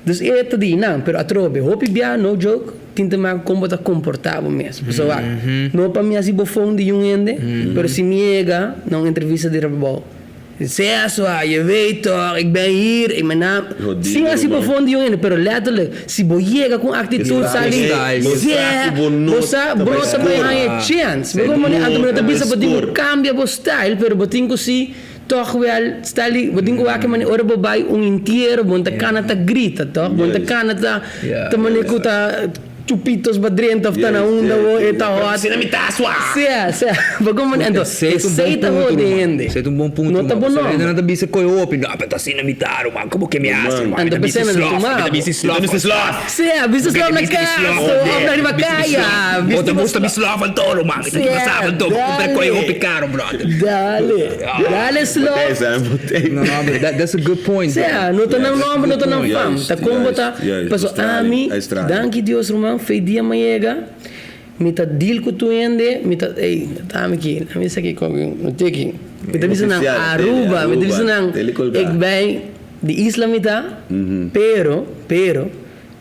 Dus e ta di nan, pero atrobe hopi bia, no joke, tin te maken kon bo ta komporta bo mes. Pasobra wak, no pa mi hasi bofon di yun hende, pero si mi yega na un entrevista di trabou, Sea sua, je weet toch, ik ben hier, ik mijn naam. Jodido, Sin hasi man. bofon di un hende, pero letterlijk, si bo yega ku un actitud sali, Bo sa ku bo no bo sa, ta bo bai no ta bai score. haña chance. Bo Bo komo anto bo no ta ta bai bisa bo tin ku score. cambia bo style, pero bo tin ku si toch wel style di, bo tin ku wak e manera ora bo bai un entiero, bo no ta kana ta grita toch, bo no ta Juist. kana ta, ta manera ku ta. Chupitos ba drenta of ta na unda wo e ta hot. Asina mi ta swa. Sea, sea. Bo como anto, esey ta hode hende. Esey ta un bon punto. No ta bo nomber. nomber. Hende ta bisa koe hopi, no, pero ta asina mi ta ruman, como ke mi hasi ruman? Anto Mi ta pesey bisti mi ta slof, tuma mi ta bo. bisti slof. Mi ta bisti slof. Sea, bisti slof na Bisti cas slof, of na riba bisti caya. slof. Bisti Bo ta bo gusta mi slof anto ruman, mi ta Sea, kima sa anto, bo kumpra koe dale. hopi caro brother. Dale, dale slof. Botei, Sam, botei. No, no, but that, that's a good point. Sea, no ta nan nomber, no ta nan fam. Ta con bo ta, Juist, paso juist, ami, Australië. danki Dios ruman, fe dia mi yega, mi ta deal cu tur hende, mi ta, ey, ta ami ki, ami esaki con no teki. Mi ta bisa nan Oficial, Aruba, mi ta bisa nan, tele colga. ik ben di isla mi ta, pero, pero,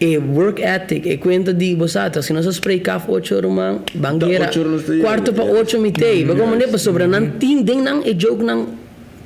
e work ethic, e cuenta di bo sa, si nos a spreek af ocho ruman, ban Ta guera, ocho ora nos ta yega, cuarto pa yes. ocho mi tey, bo como pasobra nan tin den nan e joke nan,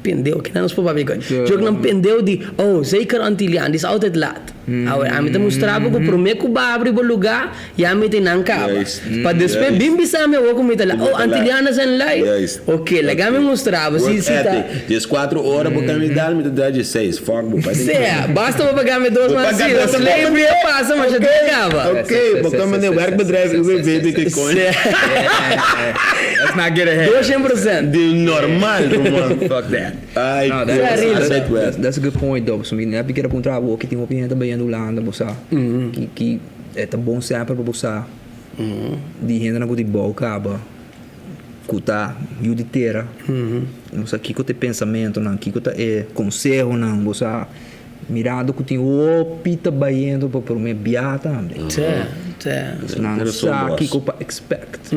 Pendeu, kinan nos por papia ku e? Joke nan pendeu di, oh, zeker Antilliaan, die is altijd laat. Awe, ami ta mustra bo ku promé ku bo abri bo lugá, ya mi tin nan kaba. Pa despues bin bisa mi awor ku mi ta laat. Oh, Antillianen zijn lui? Oké, laga mi mustra bo si si ta. Dieskuatro ora bo kami dal, mi ta dal diesseis. Fuck bo. Sea, basta bo paga mi dos man si. Slavery a pasa, ma ya tin kaba. Oké, bo kami den werkbedrijf UWV di koi. Sea. Let's not get ahead. 200%. Di normal, ruman. Fuck that. Ay, No, Dios, that's, real. that's, that's, that's a good point though. So, mi nepi kere puntra abo ki tin hopi hende ta bayendo Hulanda, bo sa. Ki, ki e ta bon semper pa bo sa di hendenan ku di bou kaba, ku ta yu di tera. Bo sa kiko ta e pensamentonan, kiko ta e konsehonan, bo sa. Mirando ku tin hopi ta bayendo pa prome bia tambe. So nan no sa kiko pa expect.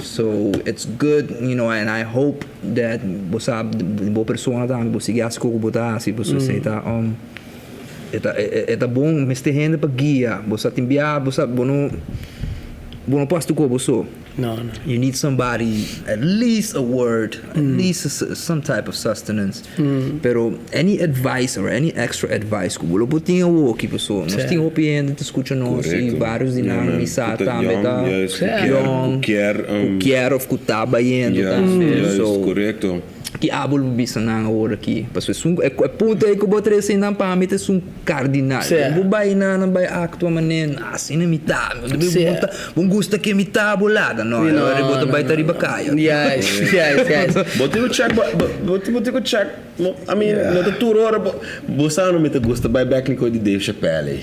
So it's good you know and I hope that bo sa bo persona tambe bo sigui hasi kiko ku bo ta hasi pasobra esei ta e ta e ta bon mester hende pa guia bo sa tin bia bo sa bo no bo no por hasi tur kos bo so. No, no. You need somebody, at least a word, at least some type of sustenance. Pero any advice or any extra advice ku bo lo por tin awoki paso nos tin hopi hende ta skucha nos i varios di nan mi sa tambe ta young, ku kier of ku ta bayendo tambe. So ki abo lo bisa nan awor aki? Paso esun e punto ei ku bo trese einan pa mi ta esun kardinal. Bo bai nan nan bai aktua manera asina mi ta. Bo gusta ke mi ta bo laga no, No, ora bo ta no, bai ta no, riba no. kaya. Juist, juist, juist. Bo tin ku check bo, bo, bo tin ku check, I mean, no ta tur ora bo, bo sa no mi ta gusta bai bek ni koe di Dave Chappelle ei.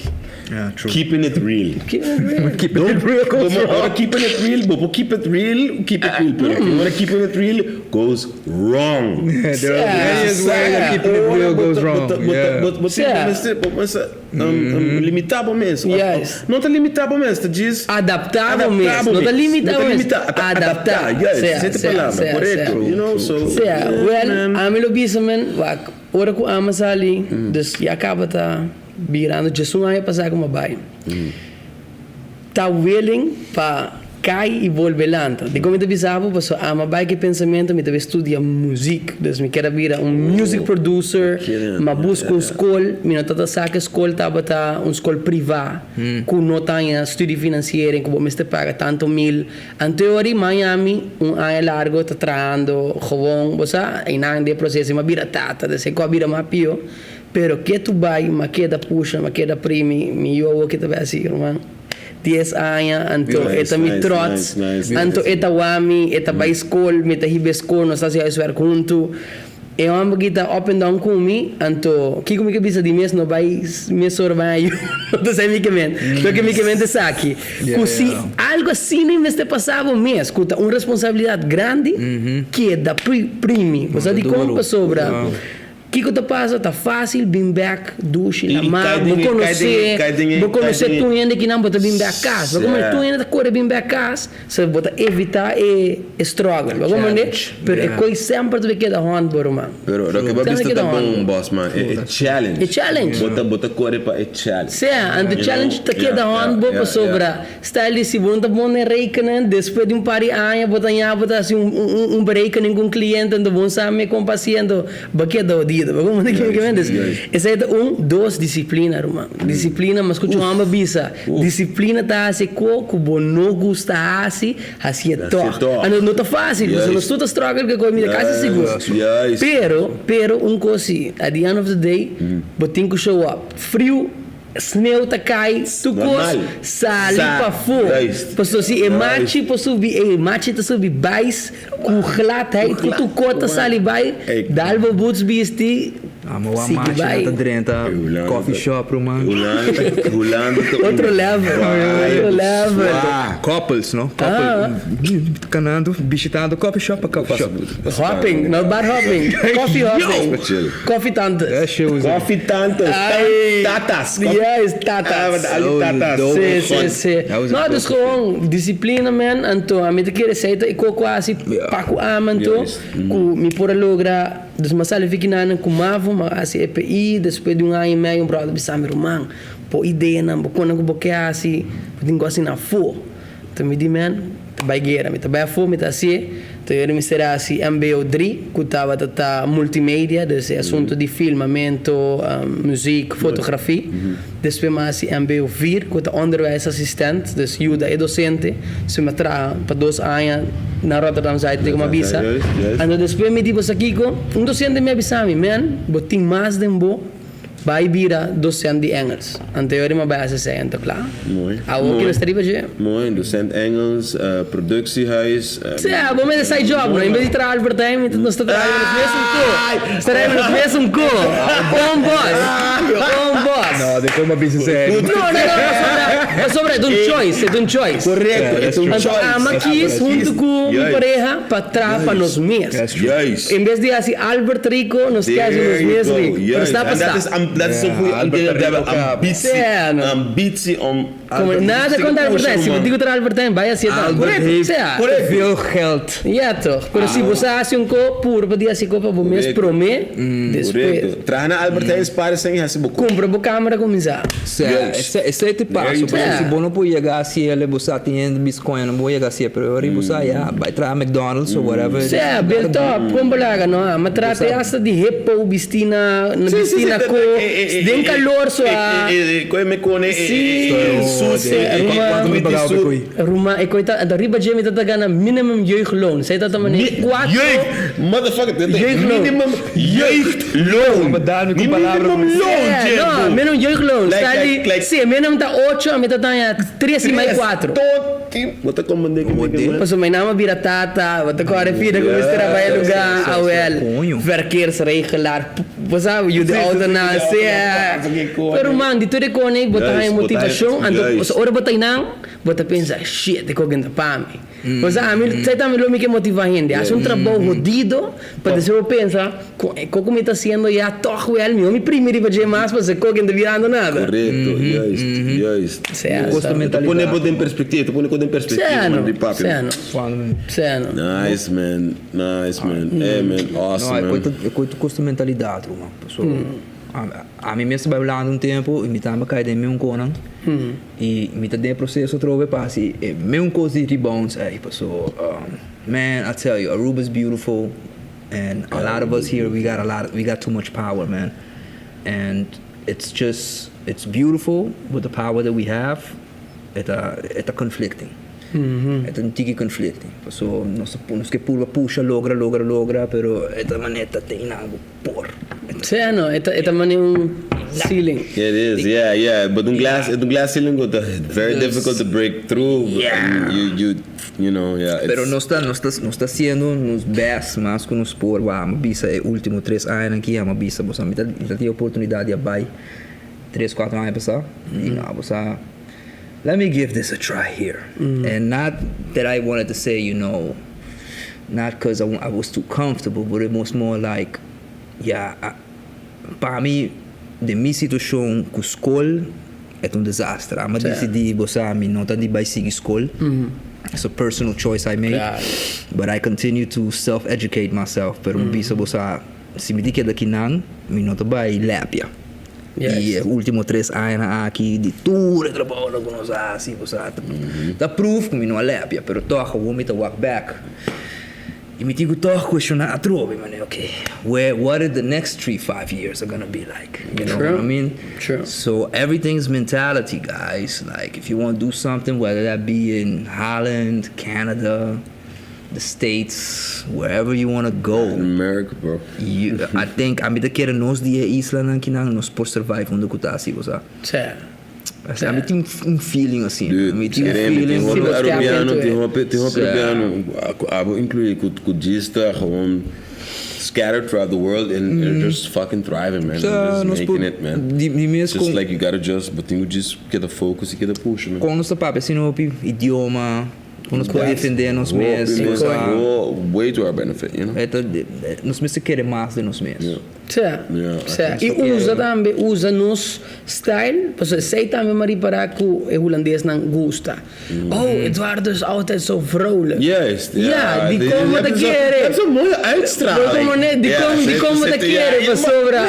Yeah, true. Keeping it real. Keeping it real. Keeping it real goes Bo, wrong. ora keeping it real, bo por keep it real, keep it real, pero ora keeping it real goes wrong. There are various ways Yeah. that keeping it real goes wrong. Yeah. Bo, bo, bo, Yeah. bo, bo, Limitá bo mes. Juist. No ta limitá bo mes, ta djis. Adaptá bo mes. No ta limitá bo mes. Limitá, ta adaptá. Juist, Sea, esei ta e sea, palabra, sea, korekto. sea. You know, so. Sea, yeah, well, man. ami lo bisa men, wak, ora ku ama sali, dus ya kaba ta birando djesun aña pasá ku mi a bai. Ta willing pa kai i bolbe lanta. Dikon mi ta bisa bo? Pasobra ama bai ku e pensamentu mi ta bai studia muzik. Dus mi kier a bira un music producer, mi a buska un skol, mi no tabata sa ku e skol tabata un skol privá ku no ta haña studiefinanciering ku bo mester paga tantu mil. Anto e ora di Miami un aña largo ta trahando gewoon, bo sa, einan den e proseso mi a bira tata, dus e ku a bira mas pio. Pero ke tu bai, ma keda pusha, ma keda primi, mi yu awo ke ta bai hasi, ruman. Dies aña, anto e ta mi trots, anto e ta wak mi, e ta bai skol, mi ta hiba e skol, nos ta hasi huiswerk huntu. E hòmber ki ta up and down ku mi, anto kiko mi ke bisa di mes no bai mesora bai ayu, no ta sa mi ke men. Loke mi ke men ta esaki, ku si algu asina mester pasa bo mes, ku ta un responsabilidat grandi, keda primi. Bo sa dikon? Pasobra. Kiko ta pasa? Ta fácil bin bek dushi I na mar. kai Bo den e, kai konosé, den e, kai den e, bo kai konosé den e. tur hende kinan bo ta bin bek kas. Bo komprende? Sè. Tur hende ta kore bin bek kas, so bo ta evitá e e struggle. Bo komprende? Challenge, Pero e yeah. koi semper ta bay keda hònt bo ruman. Pero loke bo a Semper bisa keda ta hònt bon, bo. boss man, e e challenge. E challenge. Bo ta bo ta kore pa e challenge. Sè, anto You challenge know? ta keda Yeah, hònt yeah, bo yeah, pasobra yeah. style di si bo no ta bon den rekenen, despues di un par di aña bo ta haña bo ta hasi un un un berekening ku un kliente anto bo no sa me kon pa hasi anto Bo keda odido. Bo como ta kende dus esei ta un, dos, disciplina ruman. Disciplina, mas scucha un homber bisa, disciplina ta haci co cu bo no gusta haci, hacié toch. Anto no ta facil, pasobra nos tur ta struggle cu e cosa, mi ta casi sigur. Pero, pero un cos si, at the end of the day, bo tin cu show up. Friu. Sneu ta kai, tur kos Normal. sali Sa, pafó. juist. Pasobra si e machi por subi, e machi ta subi bais ku gladheid, ku tur kos ta sali bai, Ey. dal bo boots bisti, Amo wa sigui machi bai. na ta drenta Hulanda coffee ta- shop, ruman. Hulanda ta, Hulanda ta un Otro level, vibe, otro level. zwaar. Couples, no? Couple. Canando, visitando coffee shop pa coffee shop. Hopping, no bar hopping, coffee hopping, Chill. coffee tantes. É show. Coffee tantes, Ai. tatas. Yes, tatas. Ah, want al die tatas. Si, si, si. That was No, a dus dope gewoon disciplina, man. Anto, ami ta kere esey ta e koko hasi pa ku ama, anto, ku mi por a logra. Dus mi a sali fiki nan ku mavo, mi a hasi EPI, despues di un aña y medio un brother bisa mi, Ruman, bo ideanan, bo konan ku bo ke hasi, bo tin ku hasi nan afó. Anto mi di, Man, ta bai guera, mi ta bai afó, mi ta hasié. Anto yo mester a hasi mbo dri, ku tabata ta multimedia, dus e asunto di filmamento, muziek, fotografie. Despues mi a hasi mbo vier, ku ta onderwijsassistent, dus yuda e docente. Despues mi a traha pa dos aña na Rotterdam Zuid, di ku mi a bisa. Anto despues mi di bo sa kiko, un docente mi a bisa mi, Man, bo tin mas den bo. Bai bira docent di Engels. Anto e ora mi a bai hasi esei, anto kla. Mooi. Awor Mooi. ki nos ta riba dje. Mooi, docent Engels, productiehuis. Sea, bo mester side job no. En bes di traha Albert Heijn, mi nos ta traha riba nos mes un ko. Nos ta traha riba nos mes un ko. Bon bos. Bon bos. No, den forma business e. No, no, no, pasobra, pasobra e ta un choice, e ta un choice. Correcto, e ta un Anto choice. ama kies huntu ku mi Juist. pareha pa traha pa nos mes. That's true. Juist. En bes di hasi Albert rico, nos ke hasi nos mes There you go. rico. Pero Juist. sta pa En dat sta. is, am- dat is een goede Albert we hebben Rico Kaap. ambitie. Ja, no. Ambitie om. Como nada contra Albert Heijn. Si bo dico tra Albert Heijn, bai hasi e tambe. Albert heeft Sea. veel geld. Ja toch. Pero si bo sa hasi un ko, purba di hasi ko pa bo mes Correcto. prome, despues. Correcto. Traha na Albert Heijn, spara sen y hasi bo ko. Cumpra bo camera cuminsa. Sea, Juist. esei te paso, There you pero go. si bo no por yega hasi ele, bo sa tin hende biscoña no por yega hasi, pero ora bo sa ya, bai traha McDonald's or whatever. Sea, build up, con bo laga no, ma trata e hasta di hippo bisti na, na bisti na ko, den calor so a. Koe me kone, Si. susi, Ruma- mi Pagao pe koe. Ruma, e koe ta, riba dje mi ta ta gana minimum jeugdloon. Zij ta ta mane cuatro. Jeugd, motherfucker, dit is Jeugdloon. minimum jeugdloon. Maar daar nu Niet komt palabra minimum voor. loon, Yeah, Jimbo. no, minimum jeugdloon. Like, Sta like, di, like- si, minimum ta ocho, mi ta tanya tres y mai cuatro. Tot tien. Wat dan komt een dikke dikke man. Paso mijn naam bira tata, wat ik hoor vier, ik moest er bij lugar, ah wel, Coño. verkeersregelaar, bo sa, yu di auto na, sí, si, sí, Pero man, di tur e kone, bo ta Juist, haña bo ta haña- motivashon, anto juist. ora bo ta einan, bo ta pensa, shit, e koken ta pa mi. Bo sa, ami, esei tambe lo mi ke motivá hende, hasi un trabou hodido, pa despues bo pensa, ku e koko mi ta hasiendo ya tòg wèl, mihó mi primi riba dje mas, pasobra e koken ta birando nada. Correcto, juist, juist. Sea, Costa sa. Te pone bo den perspectief, te pone ko den perspectief, Sea man, no, di papi. sea no, sea no. Nice, man. Nice, man. Hey, man. Awesome, No, e man. koi e koi ta kosta mentalidat, ruman. Paso ami mes ta bai Hulanda un tempu i mi tambe kai den meun konan. I mi ta den e proseso atrobe pa hasi e meun kos di rebounds ei. Paso, man, I tell you, Aruba is beautiful and a lot of us here we got a lot, we got too much power, man. And it's just, it's beautiful but the power that we have e ta, e ta conflicting. E ta un tiki conflicting. Paso nos ta nos ke purba pusha logra logra logra pero e ta manera ta tin algo por. Sea no, e ta e ta manera un ceiling. It is, yeah, yeah. But un glass, un glass ceiling go ta very difficult to break through. Yeah. You, you, you know, yeah. It's, Pero nos ta nos ta nos ta haciendo nos best mas cu nos por. Wou, mi bisa e ultimo tres añanan aki, mi bisa boso mi ta mi ta tin oportunidad di a bay tres cuatro aña pasa y no bo sa Let me give this a try here. And not that I wanted to say, you know, not because I, I was too comfortable, but it was more like, yeah, pa mi, den mi situacion cu school, e ta un desastre. Ami a decidi, bo sa, mi no ta di bay sigui school. It's a personal choice I made. Claro. But I continue to self-educate myself. Pero mi bisa, bo sa, si mi di keda kinan, mi no ta bay lepia. I e ultimo tres añanan aki di tur e trabounan ku nos a hasi, bo sa, ta proof ku mi no a lepia, pero tòg awor mi ta wak bèk i mi tin ku tòg kuestioná atrobe, manera, ok, where, what are the next three, five years are gonna be like? You know what I mean? True. So everything is mentality, guys. Like, if you want to do something, whether that be in Holland, Canada, the States, wherever you wanna go. Latin America, bro. You, I think, ami ta kere nos di e islanan kinan nos por survive unda ku ta asi, bo sa. Sí. Asina, ami tin un feeling asina. Dude, Mi tin un kere mi tin feeling. hopi Si bo step Arubiano, into tin it. hopi, tin hopi Sí. Arubiano, ku abo inclui, ku ku djis ta gewoon scattered throughout the world and they're just fucking thriving, man. Sí, They're just nos por- making it, man. di- di mes Just kon- like you gotta just, bo tin ku djis keda focus i keda push, man. Kon nos ta papia asina hopi idioma, kon nos por defende nos mes, Hopi bo mes, sa. way to our benefit, you know? E ta, nos mester kere mas den nos mes. Yeah. Sí, Yeah, sí. I I usa tambe, usa nos style, pasobra esei tambe mi a ripará ku e hulandesnan gusta. Oh, Eduardo is altijd zo vrolijk. Juist, ja. Ja, di Die- kon bo ta die hebben zo- kere. die hebben zo'n mooie uitstraling. Bo komo ne, di Ja, kon, di ze- kon bo ta ze- ja, kere, ja, pasobra,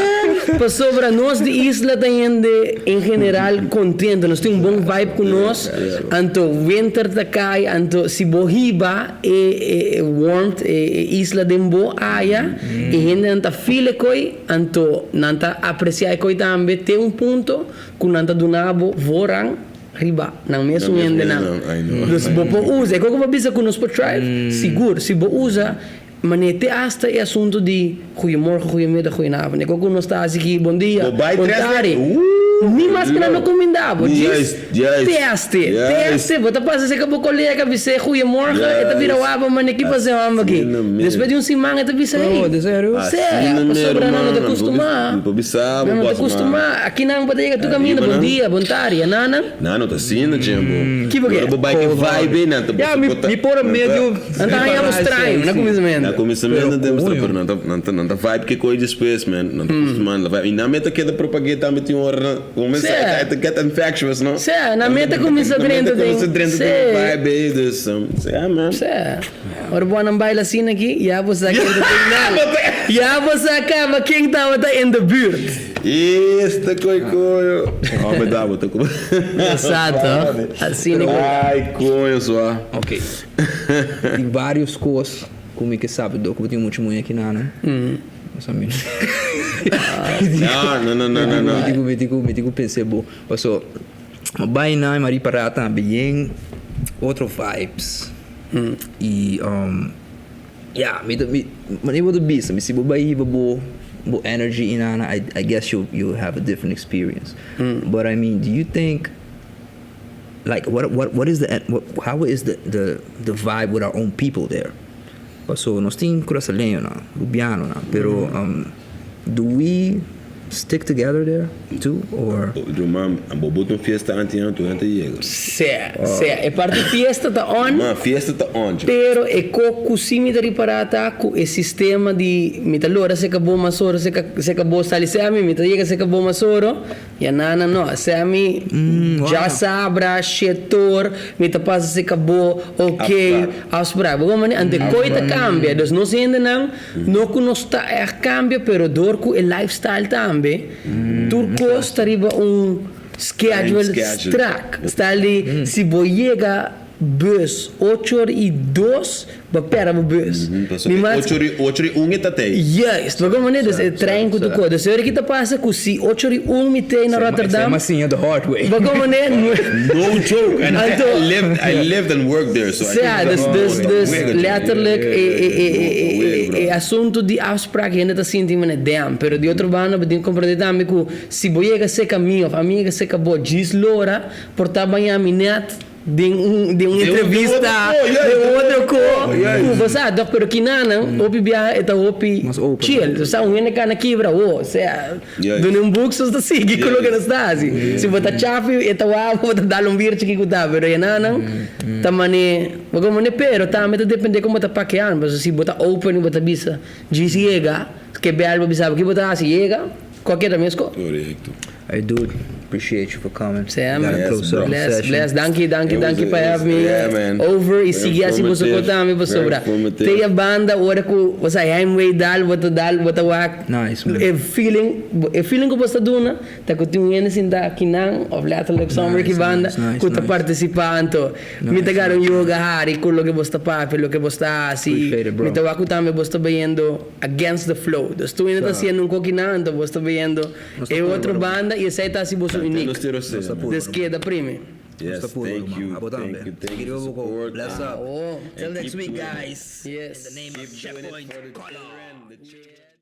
pasobra nos di isla ta hende en general contento, nos tin un bon vibe ku nos, anto winter ta kai, anto si bo hiba e e e warmth, e e isla den bo aya, E hendenan ta feel e koi, anto nan ta aprecia e koi tambe te un punto ku nan ta duna bo voorrang riba nan mesun hendenan. Dus bo por usa, e koi ku bo a bisa ku nos por thrive, sigur, si bo usa manera te hasta e asunto di goeiemorgen, goeiemiddag, goeienavond. E koi ku nos ta hasi aki, bon dia, bon tardi. Ni mas ku nan no kuminda bo, djis teste, teste, bo ta pasa serka bo kolega bis'é goeiemorgen, e ta bira wak bo mane ki pasa e hòmber aki. Despues di un siman e ta bisa hey, sea, pasobra nan no ta kustumá, nan no ta kustumá, aki nan bo ta yega tur kaminda bon dia, bon tardi, a nan nan. Nan no ta asina djen bo. Ki bo ke? Ora bo bai ke vibe nan ta Ya, mi por a medio. Nan ta haña bo straño na kuminsamentu. Na kuminsamentu nan ta mustra pero nan ta nan ta nan ta vibe ke koi despues man. Nan ta kustumá nan ta vibe. I nan meta keda propag'é tambe tin ora nan kuminsá e ta get infectious no. Sea, nan meta kuminsá drenta den. Nan meta kuminsá drenta den e vibe ei dus sea man. Sea. Ora bo nan baila asina aki ya bo sa ken ta den nan. Ya bo sa kaba ken tabata in de buurt. Esta koi koyo. Oh, me da bo ta ku. Sa toch? Asina ku. Ai koyo sua. Ok. Tin varios kos ku mi ke sabi dor ku bo tin muchu muñe kinan. Sa mi. No, no, no, no, no. Mi tin ku mi tin ku mi tin ku pensa bo. Paso mi bai nan mi a ripará tambe yen otro vibes. I Ya, mi ta, mi, manera bo ta bisa, mi si bo bai hiba bo, bo energy inana, I, I guess you, you have a different experience. But I mean, do you think, like, what, what, what is the, what, how is the, the, the vibe with our own people there? Paso nos tin Curaçaleñonan, Rubianonan, pero um, do we stick together there too, or? Ruman, bo bota un fiesta anti anto nan ta yega. Sea, sea. E parti fiesta ta on. Ruman, fiesta ta on dje. Pero e ko ku si mi ta ripará ta ku e sistema di mi ta lora seka bo mas oro seka seka bo sali sea mi mi ta yega seka bo mas oro ya nana no sea mi djasabra shetor mi ta pasa seka bo ok afsprak bo mane ante koi ta kambia dus nos hendenan No ku nos ta ègt kambia pero dor ku e lifestyle tambe tur kos ta riba un schedule strak. Style di si bo yega bus ocho or i dos bo pera bo bus. Mi mas Ocho or i ocho or i un e ta tei. Juist, bo komo dus e trein ku tur kos. Dus e ora ki ta pasa ku si ocho or i un mi tei na Rotterdam. Esei mas siña the hard way. Bo komo No joke and I lived I lived and worked there so I Sea, dus, dus, dus letterlijk e, e, e, e, e, e asunto di afspraak hende ta sinti mane damn. Pero di otro banda bo tin ku comprende tambe ku si bo yega serka mi of ami yega serka bo djis lora por ta baña mi net den un den un entrevista den un otro ko ku bo sa toch pero kinanan hopi biaha e ta hopi chill. Sa un hende kana kibra wo sea. Duna un boek sos ta sigui ku loke nos ta hasi. Si bo ta chafi e ta wak bo ta dal un biertje kiko ta, pero e nannan ta mane bo komo mane pero tambe ta depende kon bo ta pakean pasobra si bo ta open i bo ta bisa djis yega ke bel bo bisa bo ki bo ta hasi yega cualkier ta mes ko. Korekto. Hey dude, appreciate you for coming. Sam, We gotta close up the bless, session. bless, danki, danki, It was danki a- pa it have was- me yeah, man. over y Very sigui hasi boso informative, kota mi very pasobra informative. te e banda ora ku bo sa heimwee dal bo ta dal bo ta wak Nice, man. e feeling e feeling ku bo sta duna ta ku tin un hende sinta akinan of letterlijk somewhere ki Nice, banda nice, nice, ku ta nice. participa anto mi ta gara un yoga hari ku loke bo sta papia loke bo sta hasi Appreciate it, bro. mi ta wak ku tambe bo sta bayendo against the flow dus tur hende ta hasiendo un kokinan anto bo sta bayendo Nos ta E puru, otro bro. banda y esey ta haci boso Nos uniek. tin rosé, man. Dus keda primi. Yes, thank you. Abo Thank tambe. you, thank you for support. Bless up. Oh. Till next keep week, doing it. guys. Yes. In the name of Keep doing it Checkpoint for the Color. children. The children.